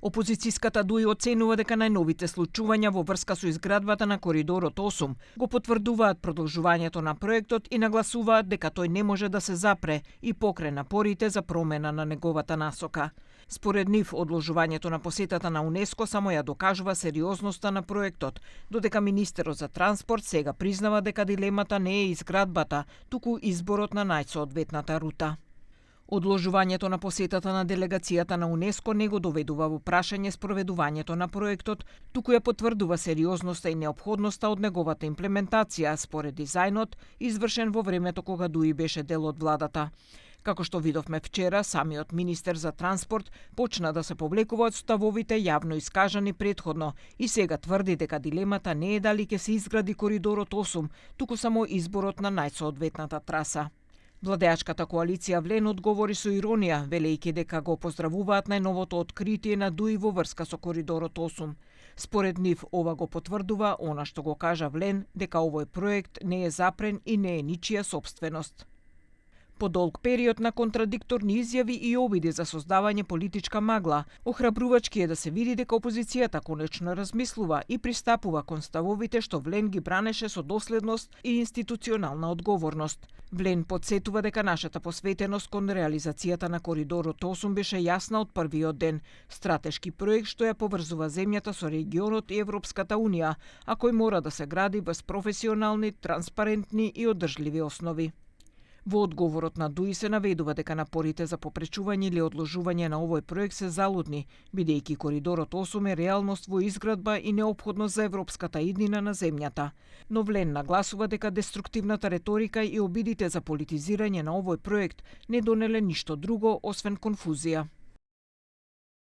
Опозицијската ДУИ оценува дека најновите случувања во врска со изградбата на коридорот 8 го потврдуваат продолжувањето на проектот и нагласуваат дека тој не може да се запре и покре напорите за промена на неговата насока. Според нив, одложувањето на посетата на УНЕСКО само ја докажува сериозноста на проектот, додека министерот за транспорт сега признава дека дилемата не е изградбата, туку изборот на најсоодветната рута. Одложувањето на посетата на делегацијата на УНЕСКО не го доведува во прашање спроведувањето на проектот, туку ја потврдува сериозноста и неопходноста од неговата имплементација според дизајнот, извршен во времето кога ДУИ беше дел од владата. Како што видовме вчера, самиот министер за транспорт почна да се повлекува од ставовите јавно искажани претходно и сега тврди дека дилемата не е дали ќе се изгради коридорот 8, туку само изборот на најсоодветната траса. Владеачката коалиција Влен одговори со иронија, велејќи дека го поздравуваат најновото откритие на ДУИ во врска со коридорот 8. Според нив, ова го потврдува она што го кажа Влен, дека овој проект не е запрен и не е ничија сопственост. По долг период на контрадикторни изјави и обиди за создавање политичка магла, охрабрувачки е да се види дека опозицијата конечно размислува и пристапува кон ставовите што Влен ги бранеше со доследност и институционална одговорност. Влен подсетува дека нашата посветеност кон реализацијата на коридорот 8 беше јасна од првиот ден, стратешки проект што ја поврзува земјата со регионот и Европската унија, а кој мора да се гради без професионални, транспарентни и одржливи основи. Во одговорот на ДУИ се наведува дека напорите за попречување или одложување на овој проект се залудни, бидејќи коридорот 8 е реалност во изградба и неопходност за европската иднина на земјата. Но Влен нагласува дека деструктивната реторика и обидите за политизирање на овој проект не донеле ништо друго освен конфузија.